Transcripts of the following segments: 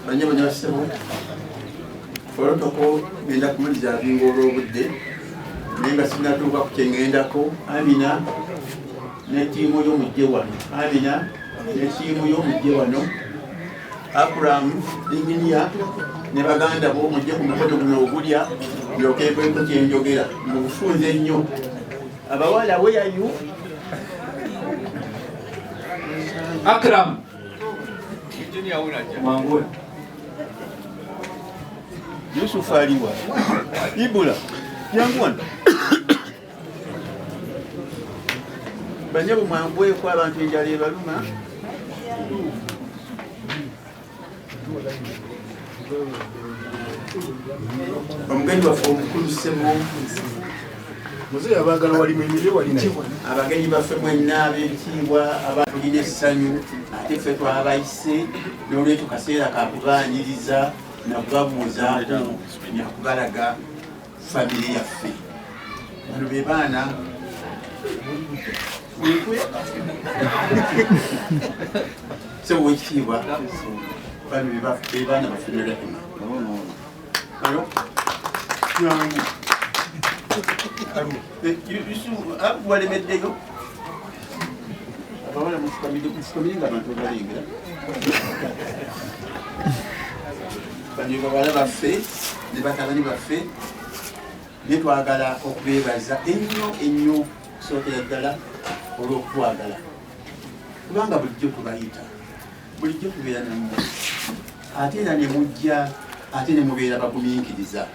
Banyabo ne bassebo, protocol ngenda kumulizavinga olw'obudde, naye nga sinatuuka ku kyengendako. Amina ne ttiimu yo mujje wano. Amina ne ttiimu yo mujje wano. Akram inginiya ne baganda bo mujje ku mukono guno ogulya, ndyokekweko kyenjogera mu bufunze ennyo. Abawala, weyayu? Akram Mangwe. Yusuf aliwa? Ibula, jangu wano. Banyabo, mwangweko, abantu enjala ebaluma. Omugenyi waffe omukulu ssebo. Muzeeyi, abaagala wali mwemirire wali naye. Abagenyi baffe mwenna ab'ekitiibwa, abatulina essanyu, ate ffe twabayise, n'olwekyo kaseera kakubaaniriza nakubabuuzaako nakubalaga famire yaffe. Bano be baana. Sebo wekitiibwa, bano be baana baffe ne Rehema. Bano jangu. Yusufu walemeddeyo. Abawala mufukamire, mufukamire nga abantu babalengera. Bano bawala baffe ne batabani baffe, naye twagala okubeebaza ennyo ennyo kusookera ddala olw'okutwagala, kubanga bulijjo tubayita, bulijjo tubeera nammwe, ate era ne mujja, ate ne mubeera bagumiikiriza.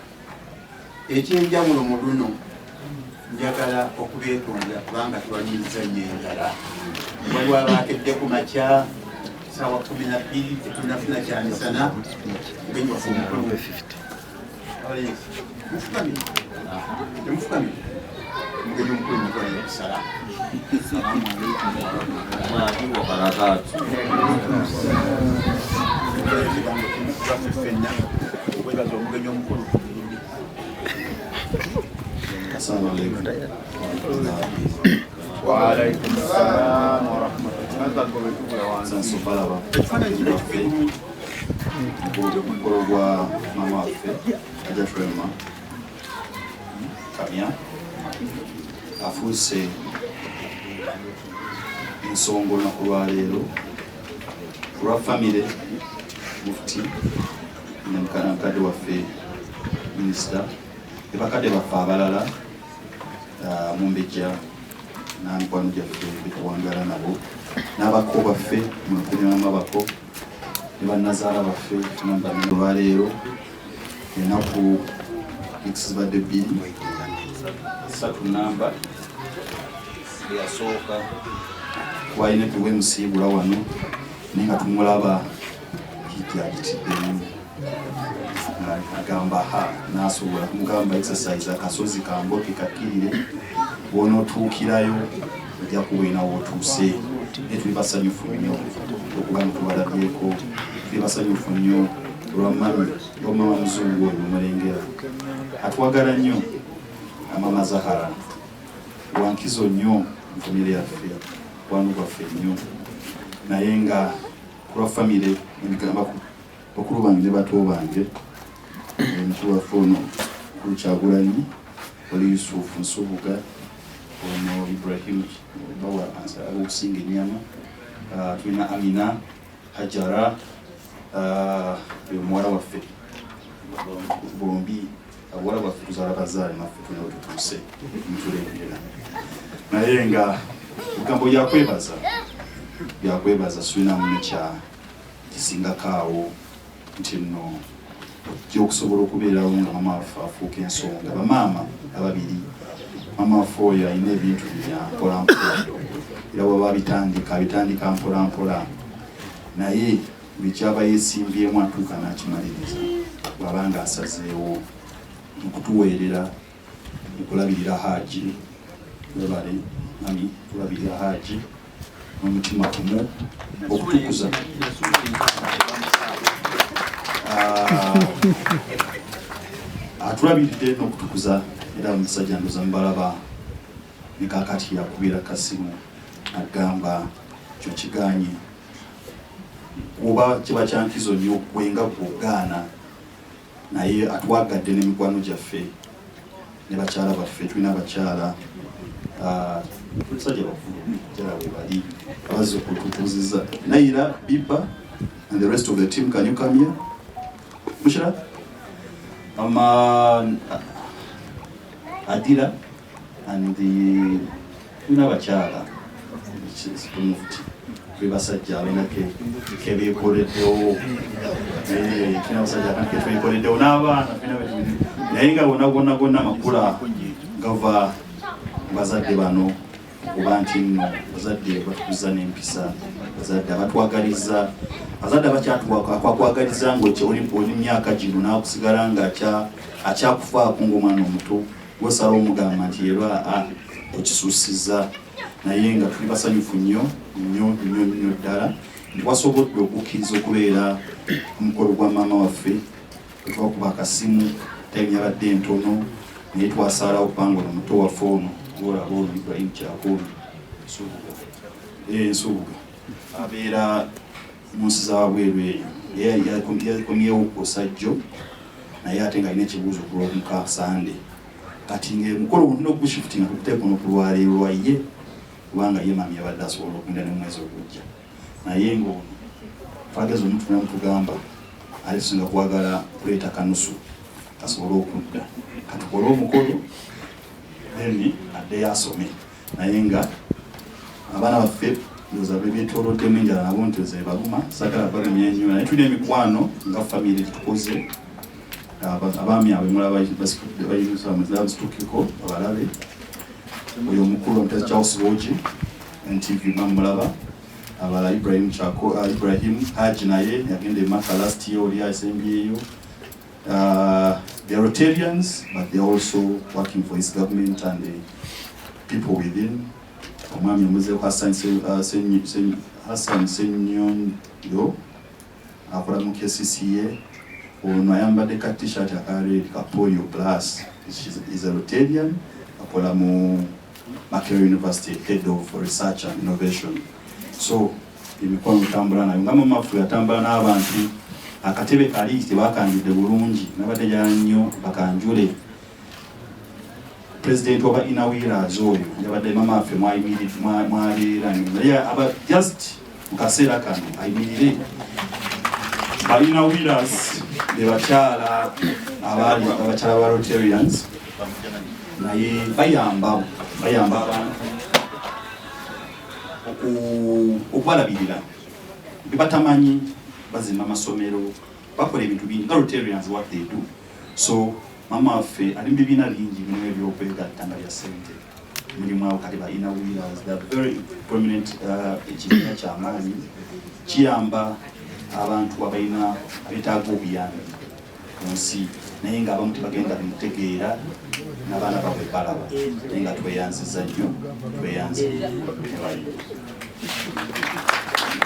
Ekyenjawulo mu luno, njagala okubeetondera kubanga tubalumiriza nnyo enjala. Waliwo abaakedde ku makya saawa 12, tetunafuna kyamisana. Mugenyi waffe omukulu, abalenzi mufukamire, temufukamire. Mugenyi omukulu mutwalire okusala. Assalamu alaikum warahmatullahi wabarakatuh. Ekigambo kimu kubaffe ffenna okwebaza omugenyi omukulu. Assalamu alaikum. Waalaikum salam warahmatullahi. Nsanyuse obalaba. Ekifaananyi kino kife bulungi. Mukolo gwa mama waffe Hajat Rema Kamya afuuse ensonga olunaku lwaleero olwa famire, mufti ne mukadde waffe minisita ne bakadde baffe abalala, mumbejja n'amikwano gyaffe betuwangala nabo n'abako baffe munakunywamu abako ne bannazaala baffe. Olwaleero ennaku zibadde 2 3 namba eyasooka twalina tuwemusiibula wano, naye nga tumulaba hijja agitiddemu, agamba ha nasobola kumugamba exercise akasozi kamboke kakkirire, bwonootuukirayo ojja kuba olina wootuuse. Naye tuli basanyufu nnyo okuba nga tubalabyeko. Tuli basanyufu nnyo olwa mami, olwa muzungu oyo omulengera atwagala nnyo, Mama Zahara wankizo nnyo mu famire yaffe, mukwano gwaffe nnyo. Naye nga kulwa famire ebigamba bakulu bange ne bato bange, mukulu waffe ono mukulu Kyagulanyi, oli Yusufu Nsubuga, ono Ibrahim bawa okusinga ennyama. Tulina Amina, Hajara, oyo muwala waffe. Bombi abawala baffe tuzaala bazaale naffe, tulina wetutuuse mutulengera. Naye nga ebigambo byakwebaza, byakwebaza, sulina muno kya kisingako awo nti nno gyokusobola okubeerawo nga mama waffe afuuka ensonga. Bamaama ababiri, mama waffe oyo alina ebintu bya mpola mpola, era waba bitandika abitandika mpola mpola, naye buli kyaba yeesimbyemu atuuka n'akimaliriza. Bw'aba nga asazeewo mu kutuweerera mu kulabirira Haaji, webale mami tulabirira Haaji n'omutima gumu okutukuza. Atulabiridde n'okutukuza, era omusajja ndoza mubalaba ne kakati yakubira kasimu agamba kyo kiganye. Oba kiba kyankizo nnyo gwenga gwogaana, naye atwagadde n'emikwano gyaffe ne bakyala baffe. Tulina abakyala, basajja bakulu, bakyala bwe bali abazze okututuuziza. Naira, Biba and the rest of the team, can you come here? Mushira, mama Adira and the tulina abakyala mufti basajja abalina kebekoleddewo. Tulina abasajja akantu ketwekoleddewo n'abaana tulina naye nga bonna gonna gonna amakula gava mu bazadde bano, kuba nti nno bazadde batukuza n'empisa, bazadde abatwagaliza, bazadde abakyakwakwagaliza nga oli myaka gino nakusigala nga akyakufaako ng'omwana omuto, gwosala omugamba nti era okisusiza. Naye nga tuli basanyufu nnyo nnyo nnyo nnyo ddala nti wasobodde okukkiriza okubeera ku mukolo gwa maama waffe. Twakuba akasimu, time yabadde ntono, naye twasalawo kubanga ono muto waffe ono gwolaba ono Ibrahim Kyakoono Nsubuga abeera mu nsi zawabweru eyo, yakomyewo ku jjo, naye ate nga alina ekibuuzo ku lwomuka Sande. Kati nga emukolo guno tulina okugushiftinga tuguteeka ono ku lwaleero lwa ye, kubanga ye mami yabadde asobola okugenda ne mwezi ogujja, naye nga ono twageza omutuna mutugamba ate tusinga kwagala kuleeta kanusu kasobole okudda katukole omukolo, then addeyo asome. Naye nga abaana baffe ndowooza bebyetoloddemu enjala nabo nti zebaluma, sagala balumya nnyo, naye tulina emikwano nga famire tukoze. Abaami abwe mulaba basitukeko abalabe oyo omukulu omutezi Charles Wogi, NTV bamulaba. Abala Ibrahim Chako, Ibrahim Haji naye yagenda e Maka last year, oli asembyeyo. They are Rotarians, but they are also working for his government and the people within. Omwami omuzeeko Hassan Ssenyondo akola mu KCCA. Ono ayambadde ka T-shirt aka red ka polio plus is a Rotarian, akola mu Makerere University, head of research and innovation. So emikwano tutambula nayo nga mama waffe yatambula n'abantu. Akatebe kali tebakanjudde bulungi, nabadde jala nnyo bakanjule president waba Inner Wheelers oyo yabadde mama waffe mwabeera, naye aba just mu kaseera kano ayimirire. Ba Inner Wheelers be bakyala abaali abakyala ba Rotarians, naye bayamba abantu okubalabirira bebatamanyi, bazimba amasomero, bakola ebintu bingi nga Rotarians, what they do. So mama waffe ali mu bibiina bingi mulimu ebyokwegatta nga bya ssente, mulimu abo kati ba Inner Wheelers, they are very prominent, ekibiina kyamaanyi kiyamba abantu abalina abeetaaga obuyambi mu nsi, naye nga abamu tebagenda bimutegeera n'abaana baabwe balaba. Naye nga tweyanziza nnyo, tweyanze.